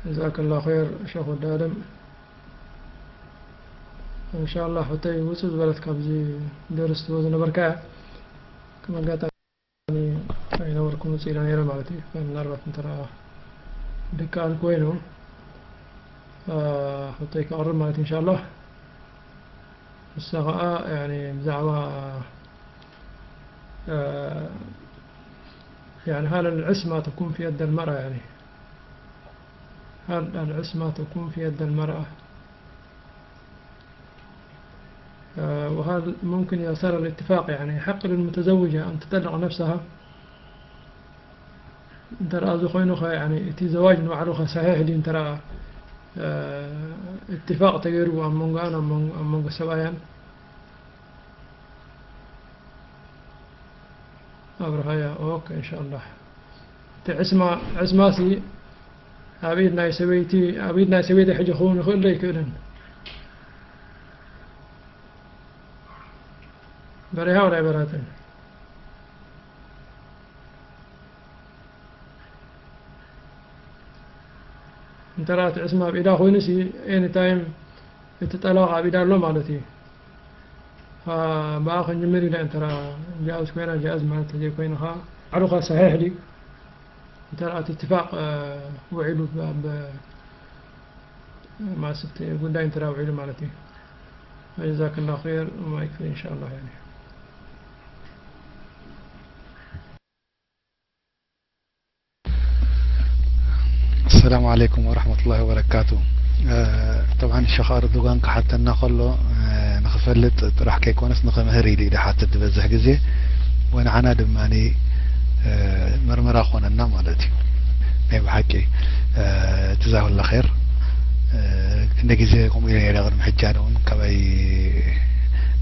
ጀዛከላሁ ኸይር ሸኽ ወዲ ኣደም። እንሻላ ሕቶይ ውፅእ ዝበለት ካብዚ ደርስ ትቦ ዝነበርካ እያ። ከም ኣጋጣሚ ኣይነበርኩም ውፅእ ኢለ ነይረ ማለት እዩ። ምናልባት እንተ ደኣ ድከኣል ኮይኑ፣ አ፣ ሕቶይ ከቕርብ ማለት እዩ እንሻላ። ንሳ ኸዓ ያኒ ብዛዕባ፣ አ፣ ያኒ هل العصمة تكون في يد المرأة؟ ያኒ هل العصمة تكون في يد المرأة؟ آه، وهل ممكن إذا صار الاتفاق، يعني، يحق للمتزوجة أن تطلق نفسها؟ እንተ ደኣ እዚ ኮይኑ ኸ፣ ያኒ፣ እቲ ዘዋጅ ንባዕሉ ኸ ሰሒሕ ድዩ? እንተ ደኣ፣ እ፣ እትፋቕ ተገይርዎ ኣብ መንጎኣን፣ ኣብ መንጎ፣ ኣብ መንጎ ሰብኣያን? ኣብርሃያ፣ ኦኬ፣ እንሻላህ። እቲ ዕስማ፣ ዕስማሲ ኣብ ኢድ ናይ ሰበይቲ፣ ኣብ ኢድ ናይ ሰበይቲ ሕጂ ክኸውን ይኽእል ዶ ኣይክእልን? በሪሃ ወላ ኣይበራትን? እንተ ደኣ እቲ ዕስማ ኣብ ኢዳ ኮይኑሲ፣ ኤኒ ታይም እቲ ጠላቕ ኣብ ኢዳ ኣሎ ማለት እዩ። ፋ-፣ ብኣ ክንጅምር ኢለ እንተ ደኣ ጃእዝ ኮይና ጃእዝ ማለት ተዘይኮይኑ ኸኣ፣ ባዕሉ ኸኣ ሰሒሕ ድዩ? እንተ ደኣ እቲ እትፋቕ፣ እ፣ ውዒሉ ብ-፣ ብ-፣ ማስብቲ ጉዳይ እንተ ደኣ ውዒሉ ማለት እዩ። ጀዛከላሁ ኸይር፣ ማይክ ፍሪ ኢንሻላህ፣ ያኒ። السلام عليكم ورحمة الله وبركاته. እ፣ ጠብዓን ሸኽ ኣርዱጋን ክሓተና ከሎ፣ እ፣ ንኽፈልጥ ጥራሕ ከይኮነስ ንኽምህር ኢሉ እዩ ዝሓትት ዝበዝሕ ግዜ። ወንዓና ድማ፣ እ፣ መርመራ ኮነና ማለት እዩ። ናይ ብሓቂ፣ እ፣ ጀዛሁላ ኸይር። እ፣ ክንደ ግዜ ከምኡ ኢለ ነይረ ቅድሚ ሕጂ፣ ኣነ እውን ካባይ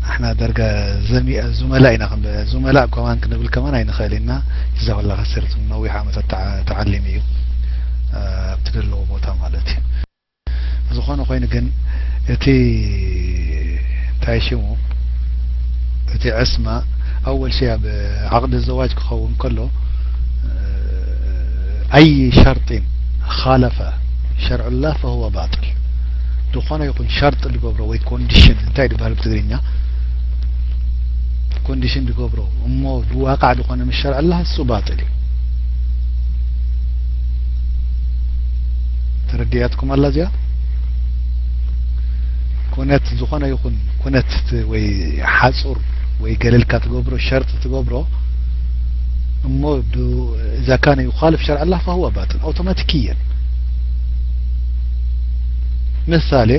ንሕና ደርጋ ዘሚ-፣ ዙመላ ኢና ክንበ-፣ ዙመላ ከማን ክንብል ከማን ኣይንኽእል ኢና። ጀዛሁላ ኸይር፣ ነዊሕ ዓመታት ተዓ-፣ ተዓሊም እዩ፣ እ፣ ኣብቲ ዘለዎ ቦታ ማለት እዩ። ዝኾነ ኮይኑ ግን እቲ እንታይ ሽሙ፣ እቲ ዕስማ ኣወል ሸይ ኣብ ዓቕዲ ዘዋጅ ክኸውን ከሎ፣ ኣይ ሸርጢን ኻለፈ ሸርዕላህ ፈሁወ ባጥል። ዝኾነ ይኹን ሸርጢ ዝገብሮ ወይ ኮንዲሽን፣ እንታይ ዝበሃል ብትግርኛ? ኮንዲሽን ዝገብሮ እሞ ዝዋቃዕ ዝኾነ ምስ ሸርዕላህ እሱ ባጥል እዩ። ተረዲያትኩም ኣላ እዚኣ? ኩነት፣ ዝኾነ ይኹን ኩነት ት-፣ ወይ ሓጹር ወይ ገለልካ ትገብሮ፣ ሸርጢ ትገብሮ እሞ ዱ-፣ إذا كان يخالف شرع الله فهو باطل أوتوماتيكيا። ምሳሌ፣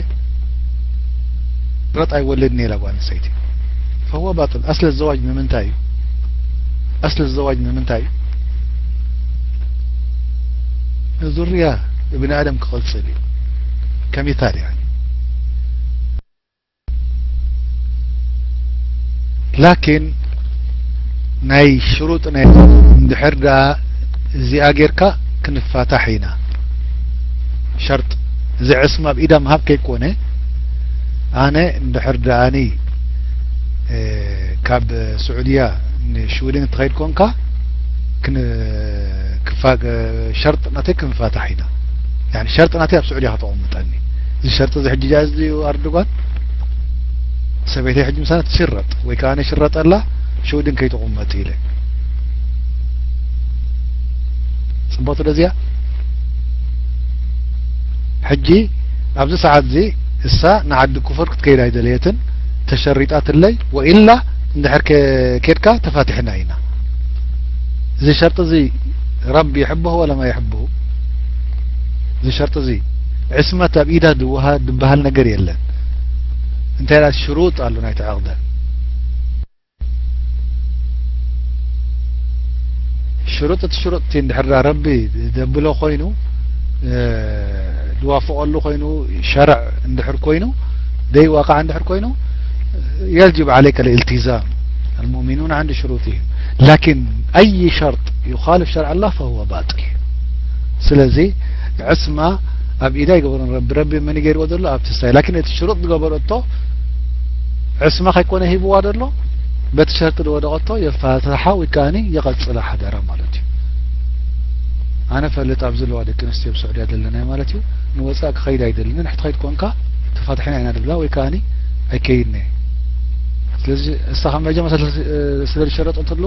ሽረጥ ኣይወልድን ኢላ ጓል ኣንስተይቲ፣ فهو باطل። ኣስለ ዘዋጅ ንምንታይ እዩ? ኣስለ ዘዋጅ ንምንታይ እዩ? ንዙርያ እብን ኣደም ክቕጽል እዩ። ከሚታል፣ ያኒ። ላኪን ናይ ሽሩጥ ናይ እንድሕር ደኣ እዚኣ ጌርካ ክንፋታሕ ኢና። ሸርጥ እዚ ዕስማ ኣብ ኢዳ ምሃብ ከይኮነ፣ ኣነ እንድሕር ደኣኒ፣ እ፣ ካብ ስዑድያ ንሽውደን እትኸይድ ኮንካ፣ ክን-፣ ክፋ-፣ ሸርጥ ናተይ ክንፋታሕ ኢና። ያኒ ሸርጥ ናተይ ኣብ ስዑድያ ከተቐምጠኒ። እዚ ሸርጥ እዚ ሕጂ ጃይዝ ድዩ ኣርድጓን? ሰበይተይ ሕጂ ምሳና ትሽረጥ ወይ ከኣ ኣነ ሽረጠላ ሽውድን ከይትቕመጥ ኢለ። ጽቡቕ ስለዚኣ ሕጂ ኣብዚ ሰዓት እዚ እሳ ንዓዲ ኩፈር ክትከይድ ኣይደለየትን፣ ተሸሪጣትለይ፣ ወኢላ እንድሕር ከ-፣ ኬድካ ተፋቲሕና ኢና። እዚ ሸርጢ እዚ ረቢ ይሕብህ ወላ ማ ይሕብሁ? እዚ ሸርጢ እዚ ዕስመት ኣብ ኢዳ ድወሃ-፣ ድበሃል ነገር የለን። እንታይ ደኣ ሽሩጥ ኣሎ ናይቲ ዕቕደ። ሽሩጥ እቲ ሽሩጥ እቲ እንድሕር ደኣ ረቢ ደብሎ ኮይኑ፣ እ፣ ዝዋፍቐሉ ኮይኑ፣ ሸርዕ እንድሕር ኮይኑ፣ ደይ ዋቃዕ እንድሕር ኮይኑ፣ يجب عليك الالتزام. المؤمنون عند شروطهم. لكن أي شرط يخالف شرع الله فهو باطل. ስለዚ ዕስማ ኣብ ኢዳ ይገበሮን ረቢ፣ ረቢ መን ገይርዎ ዘሎ ኣብቲ ሳይ። ላኪን እቲ ሽሩጥ ዝገበረቶ ዕስማ ከይኮነ ሂብዋ ዘሎ፣ በቲ ሸርጢ ዝወደቐቶ የፋትሓ ወይ ከኣኒ የቐጽላ ሓዳራ ማለት እዩ። ኣነ ፈልጥ ኣብ ዘለዋ ደቂ ኣንስትዮ ኣብ ስዑድያ ዘለናዮ ማለት እዩ። ንወጻእ ክኸይድ ኣይደልን። ንሕቲ ኸይድ ኮንካ ተፋትሕና ኢና ንብላ ወይ ከኣኒ ኣይከይድን እየ። ስለዚ ንሳ ካብ መጀመርታ ስለ፣ ስለ ዝሸረጠትሉ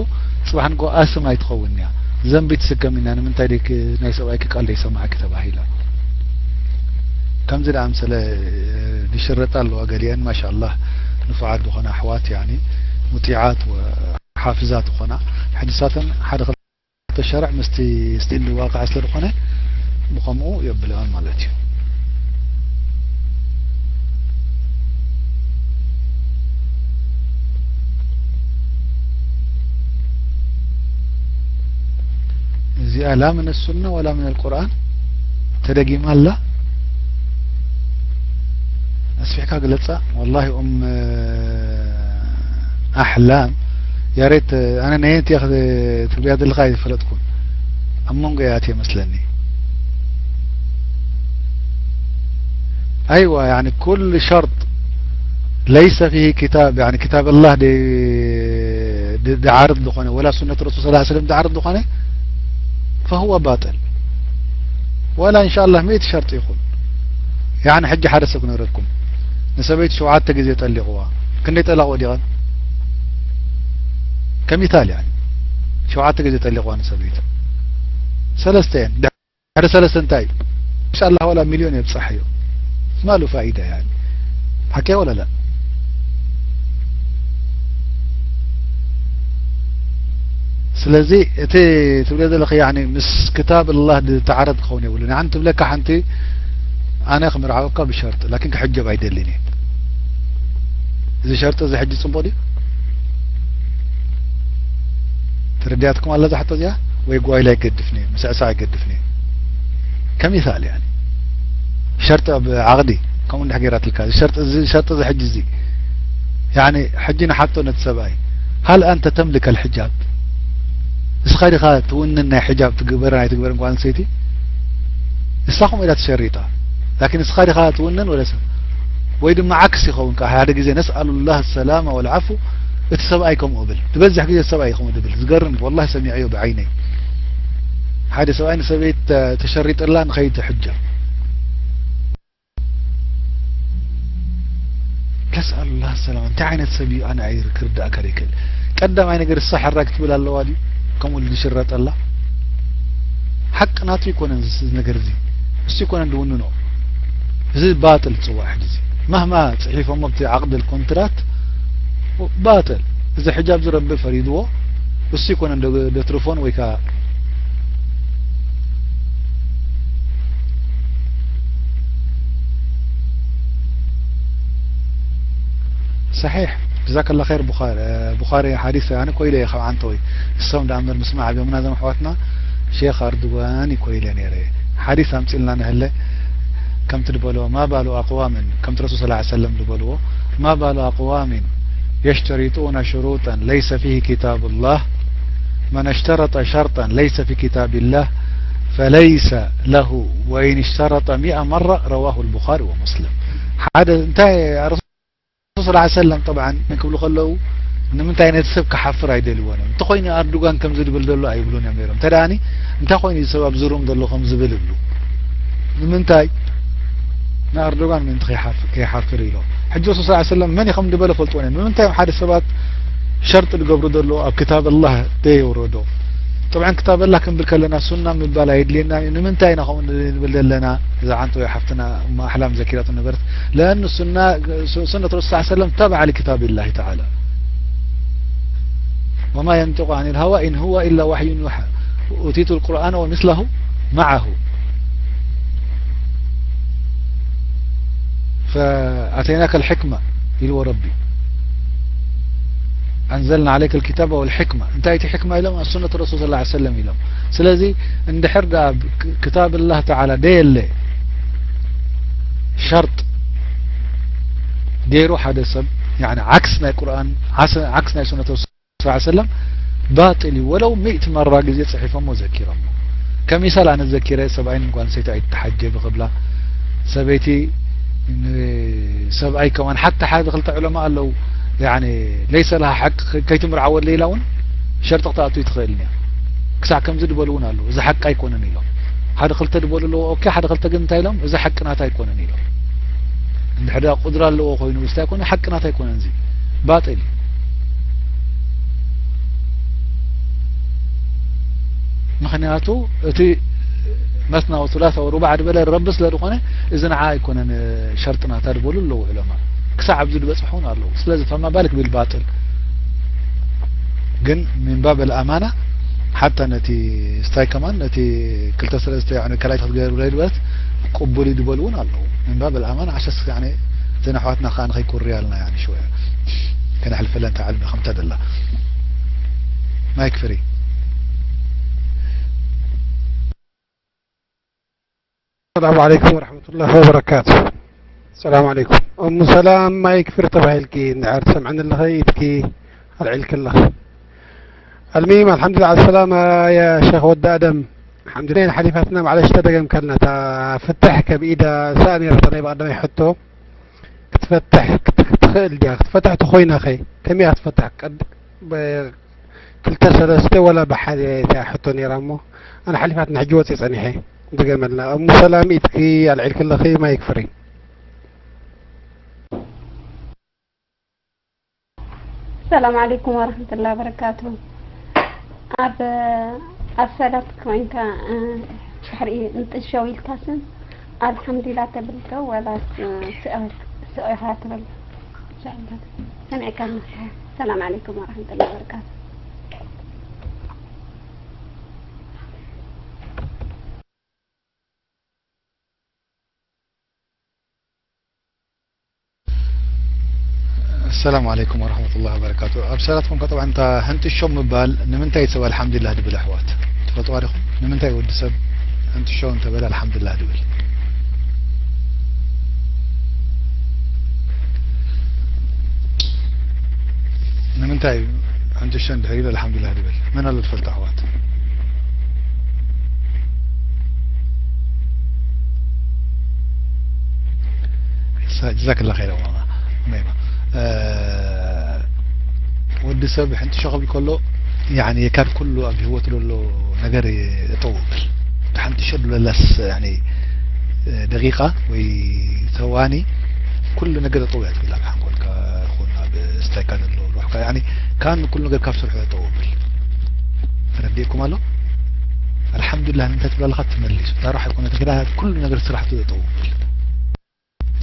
ጽባሕ ንግሆ ኣስም ኣይትኸውን እያ። ዘንቢ ትስከም ኢና። ንምንታይ ደይ ክ-፣ ናይ ሰብኣይኪ ቃል ደይሰማዕኪ ተባሂላ። ከምዚ ደኣ ኣምሰለ ዝሽረጣ ኣለዋ ገሊአን ማሻኣላህ ንፉዓት ዝኾና ኣሕዋት ያኒ ሙጢዓት ወሓፍዛት ዝኾና ሕድሳተን ሓደ ክልተ ሸርዕ ምስቲ ስቲል ዋቃዕ ስለ ዝኾነ ብኸምኡ የብልኣን ማለት እዩ። እዚኣ ላ ምን ሱና ወላ ምን ኣልቁርኣን ተደጊማ ኣላ። ኣስፊሕካ ግለጻ። ወላሂ ኡም ኣሕላም ያሬት ኣነ ነየንቲ እያ ትብልያ ዘለኻ ኣይፈለጥኩን። ኣብ መንጎ እያ እትየ መስለኒ። ኣይዋ ያኒ ኩል ሸርጥ ለይሰ ፊሂ ኪታብ ያኒ ኪታብ ኣላህ ደ-፣ ደ-፣ ደዓርድ ዝኾነ ወላ ሱነት ረሱል ሰለላሁ ዐለይሂ ወሰለም ደዓርድ ዝኾነ ፈሁወ ባጥል። ወላ እንሻላህ ሚእቲ ሸርጥ ይኹን። ያኒ ሕጂ ሓደ ሰብ ክነግረኩም። ንሰበይቱ ሸውዓተ ግዜ ጠሊቕዋ። ክንደይ ጠላቕ ወዲቐን? ከሚታል ያኒ ሸውዓተ ግዜ ጠሊቕዋ ንሰበይቱ። ሰለስተ እየን። ድሕሪ ሰለስተ እንታይ? እንሻላህ ወላ ሚልዮን የብጻሕ እዩ። ማሉ ፋይዳ ያኒ። ሓቂ ወላ ላ? ስለዚ እቲ ትብልዮ ዘለኺ ያኒ ምስ ክታብ ኣላህ ዝተዓረድ ክኸውን የብሉን። ያኒ ትብለካ ሓንቲ ኣነ ክምርዓወካ ብሸርጢ፣ ላኪን ክሕጀብ ኣይደልን እየ። እዚ ሸርጢ እዚ ሕጂ ጽቡቕ ድዩ? ተረዲኣትኩም ኣላ እዛ ሕቶ እዚኣ? ወይ ጓይላ ይገድፍኒ፣ ምስዕሳዕ ይገድፍኒ። ከሚሳል ያኒ ሸርጢ ኣብ ዓቕዲ ከምኡ እንድሕር ገይራትልካ፣ እዚ ሸርጢ እዚ፣ ሸርጢ እዚ ሕጂ እዚ ያኒ ሕጂ ንሓቶ ነቲ ሰብኣይ፣ ሃል ኣንተ ተምልክ ኣልሕጃብ? እስኻ ዲኻ ትውንን ናይ ሕጃብ ትግበርን ኣይትግበርን ጓል ኣንስተይቲ? ንሳ ከምኡ ኢላ ተሸሪጣ። ላኪን እስኻ ዲኻ ትውንን ወላ ሰብ? ወይ ድማ ዓክስ ይኸውን ከኣ፣ ሓደ ግዜ ነስኣሉላህ ሰላማ ወልዓፉ፣ እቲ ሰብኣይ ከምኡ እብል። ዝበዝሕ ግዜ ሰብኣይ ከምኡ ድብል። ዝገርም እዩ፣ ወላሂ ሰሚዐዮ ብዓይነይ። ሓደ ሰብኣይ ንሰበይት ተ-፣ ተሸሪጥላ ንኸይድ ትሕጀብ። ነስኣሉላህ ሰላም። እንታይ ዓይነት ሰብ እዩ? ኣነ ኣይ ክርዳእካ ዘይክእል። ቀዳማይ ነገር እሳ ሕራይ ክትብል ኣለዋ ድዩ? ከምኡ ኢሉ ዝሽረጠላ? ሓቂ ናቱ ኣይኮነን እዚ ነገር እዚ። እሱ ኣይኮነን ዝውንኖ። እዚ ባጥል ዝጽዋዕ ሕጂ እዚ። መህማ ጽሒፎሞ ኣብቲ ዓቕድ ኮንትራት ባጥል። እዚ ሕጃብ እዚ ረቢ ፈሪድዎ። እሱ ኣይኮነን ደ-፣ ደትርፎን ወይ ከኣ ሰሒሕ። ጀዛከላ ኸይር ቡኻሪ፣ ቡኻሪ ሓዲስ ኣነ ኮይለ እየ ካብ ዓንተወይ። እሶም ደኣ እምበር ምስማዕ ኣብዮምና እዞም ኣሕዋትና ሼኽ ኣርዱጋን እዩ ኮይለ ነይረ። ሓዲስ ኣምጺልና ንህለ ከምቲ ዝበልዎ ما بال أقوام ከምቲ ረሱል ሰለላሁ ዐለይሂ ወሰለም ዝበልዎ ما بال أقوام يشترطون شروطا ليس فيه كتاب الله من اشترط شرطا ليس في كتاب الله فليس له وإن اشترط مئة مرة رواه البخاري ومسلم. ሓደ እንታይ ረሱል ሰለላሁ ዐለይሂ ወሰለም ጠብዓን ክብሉ ከለዉ ንምንታይ ነቲ ሰብ ክሓፍር ኣይደልዎን እዮም። እንተኾይኑ ኣርዱጋን ከምዚ ዝብል ዘሎ ኣይብሉን እዮም ነይሮም። እንተ ደኣኒ እንታይ ኮይኑ እዚ ሰብ ኣብዚ ሩም ዘሎ ከም ዝብል ይብሉ። ንምንታይ ንኣርዶጋን ምእንቲ ከይሓፍ-፣ ከይሓፍር ኢሎም። ሕጂ ረሱል ሰለላሁ ዐለይሂ ወሰለም መን ኢኹም ዝበለ ፈልጥዎን እዮም። ንምንታይ እዮም ሓደ ሰባት ሸርጢ ዝገብሩ ዘለዉ ኣብ ክታብ ኣላህ ደየውረዶ? ጠብዓን ክታብ ኣላህ ክንብል ከለና ሱና ምባል ኣየድልየና እዩ። ንምንታይ ኢና ከምኡ ንብል ዘለና? እዛ ዓንተወይ ሓፍትና እማ ኣሕላም ዘኪራቶ ነበረት። ለኣኑ ሱና፣ ሱ-፣ ሱነት ረሱል ሰለላሁ ዐለይሂ ወሰለም ተብዓ ሊክታብ ላሂ ተዓላ። وما ينطق عن الهوى إن هو إلا وحي يوحى. أوتيت القرآن ومثله معه. فأتيناك الحكمة ኢልዎ ረቢ። أنزلنا عليك الكتاب والحكمة። እንታይ እቲ ሕክማ ኢሎም? ሱነት ረሱል ሰለላሁ ዐለይሂ ወሰለም ኢሎም። ስለዚ እንድሕር ደኣ ክ-፣ ክታብ ኣላህ ተዓላ ደየለ ሸርጥ ገይሩ ሓደ ሰብ፣ ያኒ ዓክስ ናይ ቁርኣን፣ ዓስ-፣ ዓክስ ናይ ሱነት ረሱል ሰለላሁ ዐለይሂ ወሰለም ባጢል እዩ። ወለው ሚእቲ መራ ግዜ ጽሒፎሞ ዘኪሮሞ። ከሚሳል ኣነ ዘኪረ ሰብኣይን ጓል ኣንስተይቲ ኣይተሓጀቢ ክብላ፣ ሰበይቲ ንሰብኣይ ከማን ሓታ ሓደ ክልተ ዑለማ ኣለዉ፣ ያኒ ለይሰ ለሃ ሓቅ ከይትምርዓወለይ ኢላ እውን ሸርጢ ክትኣቱ ኣይትኽእልን እያ። ክሳዕ ከምዚ ዝበሉ እውን ኣለዉ። እዚ ሓቂ ኣይኮነን ኢሎም። ሓደ ክልተ ዝበሉ ኣለዎ። ኦኬ፣ ሓደ ክልተ ግን እንታይ ኢሎም? እዚ ሓቂ ናታ ኣይኮነን ኢሎም። እንድሕር ደኣ ቁድራ ኣለዎ ኮይኑ፣ እዚ ኣይኮነ፣ ሓቂ ናታ ኣይኮነን፣ እዚ ባጢል እዩ። ምኽንያቱ እቲ መስና ወሱላሳ ወሩባዕ ዝበለ ረቢ ስለ ዝኾነ፣ እዚ ንዓ ኣይኮነን ሸርጥና፣ እታ ዝበሉ ኣለዉ ዑለማ። ክሳዕ ኣብዚ ዝበጽሑ እውን ኣለዉ። ስለዚ ፈማ ባልክ ቢል ባጢል። ግን ሚን ባብ ኣልኣማና ሓታ ነቲ ስታይ ከማን ነቲ ክልተ ሰለስተ ያኒ ካልኣይቲ ክትገብር ኢልበት ቅቡል እዩ ዝበሉ እውን ኣለዉ። ሚን ባብ ኣልኣማና ዓሸስ ያኒ እተን ኣሕዋትና ከኣ ንኸይኩርያልና ያኒ ሽወያ ከነሕልፈለን እታ ዕልሚ ከምታ ደላ። ማይክ ፍሪ። السلام عليكم ورحمة الله وبركاته. السلام عليكم. أم سلام، ማይክ ፍሪ ተባሂልኪ እንድሕር ትሰምዕኒ ኣለኺ ኢድኪ ኣልዒልኪ ኣለኺ። المهم، الحمد لله على السلامة يا شيخ ود آدم. الحمد لله، ሓሊፋትና ማዕለሽ ተደገምካልና። እታ ፍትሕ ከም ኢዳ ሰኣን ነይራ፣ እታ ናይ ብቐዳማይ ሕቶ ክትፈትሕ ክት-፣ ክትኽእል ድያ? ክትፈትሕ ተኾይና ኸ ከመይ እያ ክትፈትሕ? ቀድ-፣ ብ-፣ ክልተ ሰለስተ ወላ ብሓደ እያ ሕቶ ነይራ እሞ፣ ኣነ ሓሊፋትና ሕጂ ወፅየ ፀኒሐ። ድገመልና። እሙ ሰላም፣ ኢድኪ ኣልዒልኪ ኣለኺ፣ ማይክ ፍሪ። ሰላም ዓለይኩም ወረሕመቱላሂ ወበረካቱ። ኣብ ኣብ ሰላት ኮይንካ፣ እ፣ ድሕሪ እንጥሸው ኢልካስ ኣልሓምዱሊላህ ተብል ዶ ወላ፣ እ፣ ስቕ ኢልካ፣ ስቕ ኢኻ ትብል? ሰሚዕካ ኣለኹ። ሰላም ዓለይኩም ወረሕመቱላሂ ወበረካቱ። السلام عليكم ورحمة الله وبركاته. ኣብ ሰላት ኮንካ ጠብዓ እንታ ሕንጥሾም ምባል ንምንታይ ሰብ ኣልሓምዱሊላህ ድብል ኣሕዋት? ትፈልጥዋ ዲኹም? ንምንታይ ወዲ ሰብ ሕንጥሾ እንተበለ ኣልሓምዱሊላህ ድብል? ንምንታይ ሕንጥሾ እንድሕር ኢሉ ኣልሓምዱሊላህ ድብል? መን ኣሎ ዝፈልጦ ኣሕዋት? ጀዛክላ ኸይራ ማማ ሜማ። እ፣ ወዲ ሰብ ሕንጥሾ ክብል ከሎ፣ ያኒ ካብ ኩሉ ኣብ ህይወት ዘሎ ነገር ጠጠው ብል። ሓንቲ ሸዱ ለላስ፣ ያኒ፣ እ፣ ደቂቃ ወይ ሰዋኒ ኩሉ ነገር ጠጠው እያ ትብል። ኣብ ሓንጎልካ ይኹን ኣብ ስታይካ ዘሎ ሩሕካ፣ ያኒ ካን ኩሉ ነገር ካብ ስርሑ ጠጠው ብል። ተረዲእኩም ኣሎ? ኣልሓምዱሊላህ ንምንታይ ትብል ኣለኻ? ትመሊሱ። እታ ሩሕ ኣይኮነትን ከይዳ፣ ኩሉ ነገር ስራሕ ጠጠው ብል።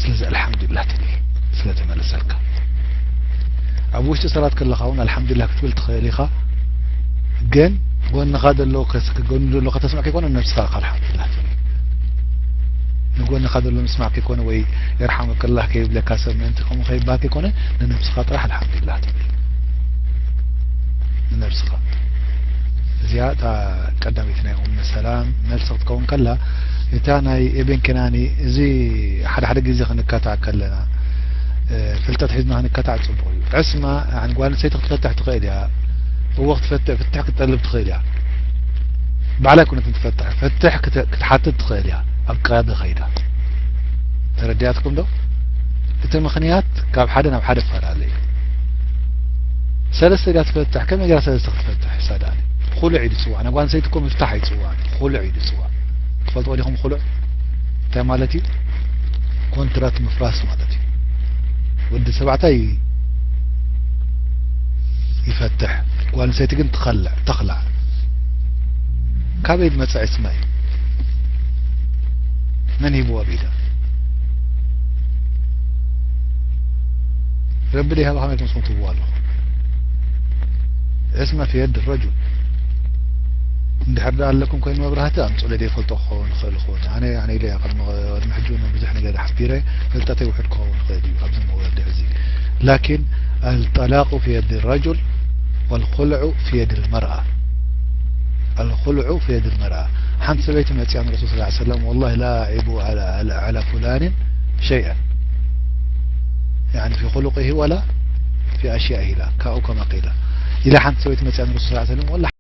ስለዚ ኣልሓምዱሊላህ ትብል ስለ ተመለሰልካ። ኣብ ውሽጢ ሰላት ከለኻ እውን ኣልሓምዱሊላህ ክትብል ትኽእል ኢኻ። ግን ጎንኻ ዘሎ ከስ-፣ ጎኑ ዘሎ ከተስምዕ ከይኮነ ንነብስኻ ኢኻ ኣልሓምዱሊላህ ትብል። ንጎንኻ ዘሎ ምስማዕ ከይኮነ ወይ የርሓመከላህ ከይብለካ ሰብ ምእንቲ ከምኡ ከይበሃል ከይኮነ ንነብስኻ ጥራሕ ኣልሓምዱሊላህ ትብል። ንነብስኻ። እዚኣ እታ ቀዳመይቲ ናይ ኡመ ሰላም መልሲ ክትከውን ከላ፣ እታ ናይ ኢብን ኪናኒ፣ እዚ ሓደ ሓደ ግዜ ክንካታዕ ከለና፣ እ፣ ፍልጠት ሒዝና ክንካታዕ ጽቡቕ እዩ። ዕስማ፣ ያኒ ጓል ኣንስተይቲ ክትፈትሕ ትኽእል እያ። እወ ክትፈትሕ፣ ፍትሕ ክትጠልብ ትኽእል እያ። ባዕላ ኣይኮነትን ትፈትሕ፣ ፍትሕ ክት-፣ ክትሓትት ትኽእል እያ። ኣብ ቃዲ ኸይዳ። ተረዲኣትኩም ዶ? እቲ ምኽንያት ካብ ሓደ ናብ ሓደ ይፈላለ እዩ። ሰለስተ ድያ ትፈትሕ፣ ከመይ ገይራ ሰለስተ ክትፈትሕ? ሳዳኒ። ኹሉዕ እዩ ዝጽዋዕ። ናይ ጓል ኣንስተይቲ እኮ ምፍታሕ ኣይጽዋዕን። ኹሉዕ እዩ ዝጽዋዕ። ትፈልጥዎ ዲኹም ኹሉዕ እንታይ ማለት እዩ? ኮንትራት ምፍራስ ማለት እዩ። ወዲ ተባዕታይ ይፈትሕ፣ ጓል ኣንስተይቲ ግን ትኸልዕ፣ ተኽላዕ። ካበይ ዝመጽእ ዕስማ እዩ? መን ሂብዎ ኣብ ኢዳ? ረቢ ደይሃባ ከመይ ትመስኹም ትብዎ ኣለኹም? ዕስማ ፊ የድ ረጁል። እንድሕር ደኣ ኣለኩም ኮይኑ መብራህቲ ኣምጽኡለይ፣ ዘይፈልጦ ክኸውን ይኽእል ይኸውን። ኣነ፣ ኣነ ኢለ እየ ቅድሚ፣ ቅድሚ ሕጂ እውን ብዙሕ ነገር ሓቢረ፣ ፍልጠተይ ውሑድ ክኸውን ይኽእል እዩ ኣብዚ መዋድዕ እዚ። ላኪን ኣልጠላቁ ፊ የድ ረጁል ወልኹልዑ ፊ የድ ልመርኣ። ኣልኹልዑ ፊ የድ ልመርኣ። ሓንቲ ሰበይቲ መጺኣ ንረሱል ሰለላሁ ዐለይሂ ወሰለም፣ ወላሂ ላ ኣዒቡ ዐላ፣ ዐላ፣ ዐላ ፉላንን ሸይኣን። ያኒ ፊ ኹሉቂሂ ወላ ፊ ኣሽያኢሂ ኢላ፣ ካኡ ከማ ቂላ። ኢላ ሓንቲ ሰበይቲ መጺኣ ንረሱል ሰለላሁ ዐለይሂ ወሰለም፣ ወላ